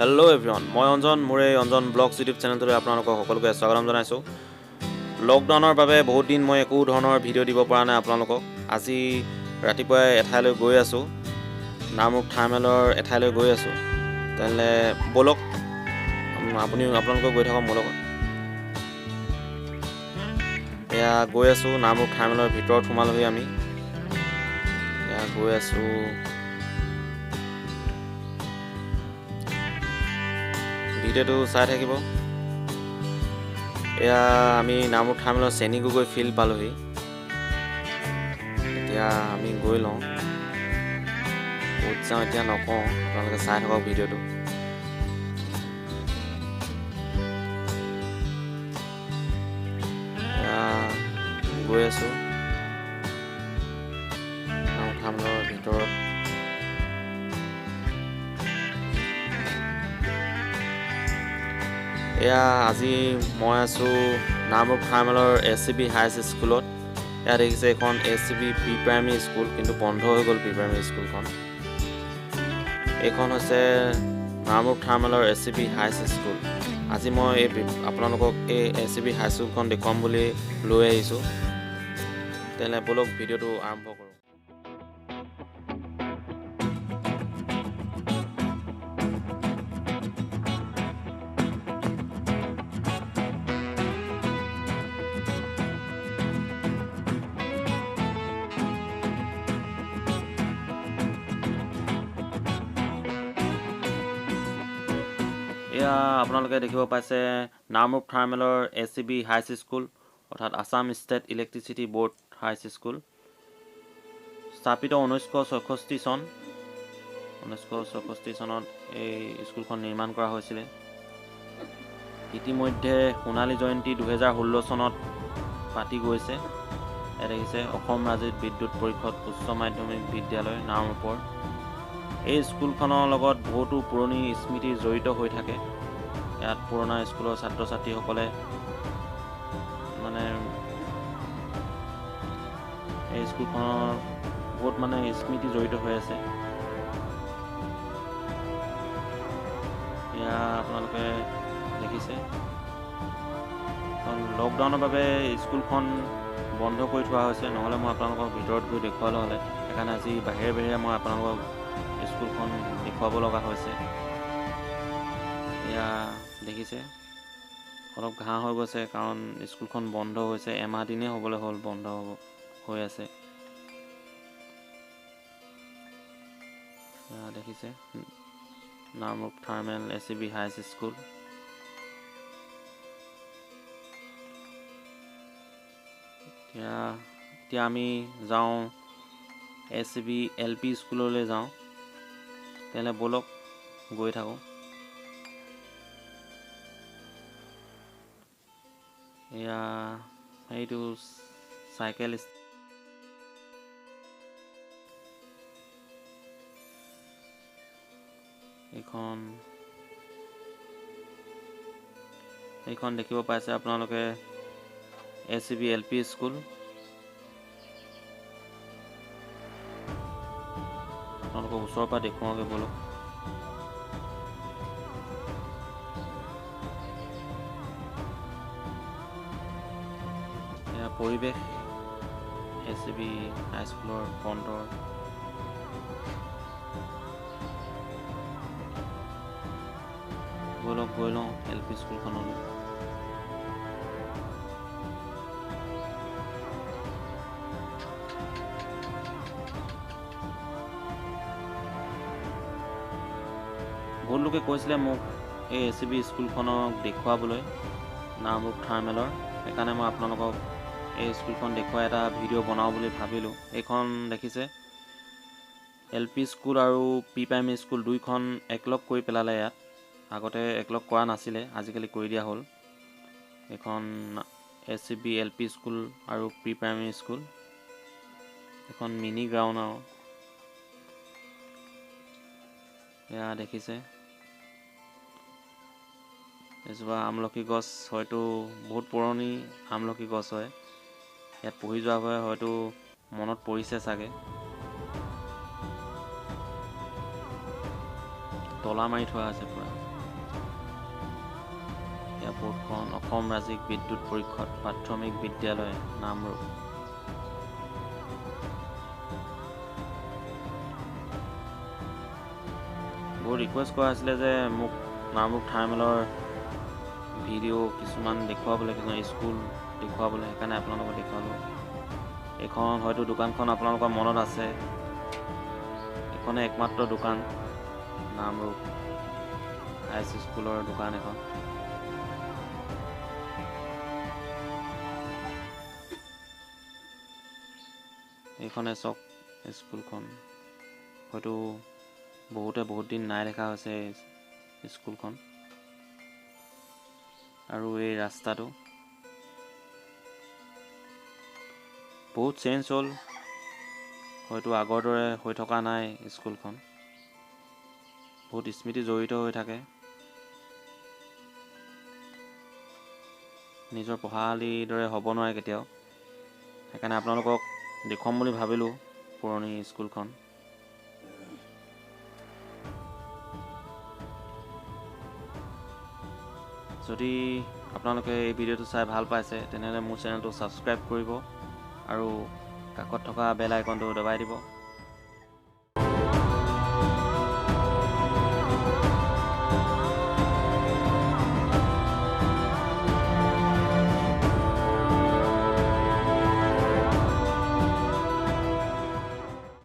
Hello' everyone, মই অঞ্জন। মোৰ এই অঞ্জন ব্লগছ ইউটিউব চেনেলটোলৈ আপোনালোকক সকলোকে স্বাগতম জনাইছোঁ। লকডাউনৰ বাবে বহুত দিন মই একো ধৰণৰ ভিডিঅ' দিব পৰা নাই আপোনালোকক। আজি ৰাতিপুৱাই এঠাইলৈ গৈ আছোঁ, নামৰূপ থাৰ্মেলৰ এঠাইলৈ গৈ আছোঁ। তেনেহ'লে ব'লক, আপোনালোকেও গৈ থাকক মোৰ লগত। এয়া গৈ আছোঁ, নামৰূপ থাৰ্মেলৰ ভিতৰত সোমালোহি আমি। এয়া গৈ আছোঁ। ভিডিঅ'টো চাই থাকিব। এয়া আমি নামৰূপ থাৰ্মেলৰ চেনী গগৈ ফিল্ড পালোহি। এতিয়া আমি গৈ লওঁ, ক'ত যাওঁ এতিয়া নকওঁ, আপোনালোকে চাই থাকক ভিডিঅ'টো। এয়া গৈ আছোঁ নামৰূপ থাৰ্মেলৰ ভিতৰত। এয়া আজি মই আছোঁ নামৰূপ থাৰ্মেলৰ এছ চি বি হায়াৰ স্কুলত। এয়া দেখিছে এইখন S C B pre primary school, কিন্তু বন্ধ হৈ গ'ল প্ৰি প্ৰাইমেৰী স্কুলখন। এইখন হৈছে Namrup থাৰ্মেলৰ S C B higher school. আজি মই এই আপোনালোকক এই এছ চি বি হাই স্কুলখন দেখুৱাম বুলি লৈ আহিছোঁ। তেনেহ'লে ব'লক ভিডিঅ'টো আৰম্ভ কৰোঁ। এয়া আপোনালোকে দেখিব পাইছে Namrup থাৰ্মেলৰ S C B high school, অৰ্থাৎ Assam state electricity board high school. স্থাপিত 1966 চন। 1966 চনত এই স্কুলখন নিৰ্মাণ কৰা হৈছিলে। ইতিমধ্যে সোণালী জয়ন্তী 2016 চনত পাতি গৈছে। ইয়াত দেখিছে অসম ৰাজ্যিক বিদ্যুৎ পৰিষদ উচ্চ মাধ্যমিক বিদ্যালয় নামৰূপৰ। এই স্কুলখনৰ লগত বহুতো পুৰণি স্মৃতি জড়িত হৈ থাকে। ইয়াত পুৰণা স্কুলৰ ছাত্ৰ ছাত্ৰীসকলে মানে এই স্কুলখনৰ বহুত মানে স্মৃতি জড়িত হৈ আছে। এয়া আপোনালোকে দেখিছে। কাৰণ লকডাউনৰ বাবে স্কুলখন বন্ধ কৰি থোৱা হৈছে, নহ'লে মই আপোনালোকক ভিতৰত গৈ দেখুৱালোঁ হ'লে। সেইকাৰণে আজি বাহিৰে বাহিৰে মই আপোনালোকক স্কুলখন দেখুৱাব লগা হৈছে। এয়া দেখিছে অলপ ঘাঁহ হৈ গৈছে, কাৰণ স্কুলখন বন্ধ হৈছে। এমাহ দিনেই হ'বলৈ হ'ল বন্ধ হৈ আছে। এয়া দেখিছে Namrup thermal S C B high school. এতিয়া আমি যাওঁ S C B L P স্কুললৈ যাওঁ। তেনেহ'লে ব'লক গৈ থাকোঁ। এয়া সেইটো চাইকেল এইখন দেখিব পাইছে আপোনালোকে S C B L P school. আপোনালোকক ওচৰৰ পৰা দেখুৱাওঁগৈ ব'লক। এয়া পৰিৱেশ এছ চি বি হাইস্কুলৰ ফ্ৰণ্টৰ। ব'লক গৈ লওঁ এল পি স্কুলখনলৈ। বহুত লোকে কৈছিলে মোক এই এছ চি বি স্কুলখনক দেখুৱাবলৈ নামৰূপ থাৰ্মেলৰ, সেইকাৰণে মই আপোনালোকক এই স্কুলখন দেখুৱাই এটা ভিডিঅ' বনাওঁ বুলি ভাবিলোঁ। এইখন দেখিছে এল পি স্কুল আৰু প্ৰি প্ৰাইমেৰী স্কুল দুইখন একলগ কৰি পেলালে। ইয়াত আগতে একলগ কৰা নাছিলে, আজিকালি কৰি দিয়া হ'ল। এইখন S C B L P school আৰু প্ৰি প্ৰাইমেৰী স্কুল, এখন মিনি গ্ৰাউণ্ড। আৰু এয়া দেখিছে এজোপা আমলখি গছ, হয়তো বহুত পুৰণি আমলখি গছ হয়। ইয়াত পঢ়ি যোৱাবোৰে হয়তো মনত পৰিছে চাগে। তলা মাৰি থোৱা আছে পুৰা। ইয়াৰ বৰ্ডখন অসম ৰাজ্যিক বিদ্যুৎ পৰিষদ প্ৰাথমিক বিদ্যালয় নামৰূপ। বহুত ৰিকুৱেষ্ট কৰা হৈছিলে যে মোক নামৰূপ থাৰ্মেলৰ ভিডিঅ' কিছুমান দেখুৱাবলৈ, কিছুমান স্কুল দেখুৱাবলৈ, সেইকাৰণে আপোনালোকক দেখুৱালোঁ। এইখন হয়তো দোকানখন আপোনালোকৰ মনত আছে, এইখনে একমাত্ৰ দোকান, নামৰূপ হাই স্কুলৰ দোকান এখন। এইখনে চাওক স্কুলখন, হয়তো বহুতে বহুত দিন নাই দেখা হৈছে স্কুলখন। আৰু এই ৰাস্তাটো বহুত চেঞ্জ হ'ল, হয়তো আগৰ দৰে হৈ থকা নাই স্কুলখন। বহুত স্মৃতি জড়িত হৈ থাকে নিজৰ পঢ়াশালিৰ দৰে হ'ব নোৱাৰে কেতিয়াও। সেইকাৰণে আপোনালোকক দেখুৱাম বুলি ভাবিলোঁ পুৰণি স্কুলখন। যদি আপোনালোকে এই ভিডিঅ'টো চাই ভাল পাইছে তেনেহ'লে মোৰ চেনেলটো ছাবস্ক্ৰাইব কৰিব আৰু কাষত থকা বেল আইকনটো দবাই দিব।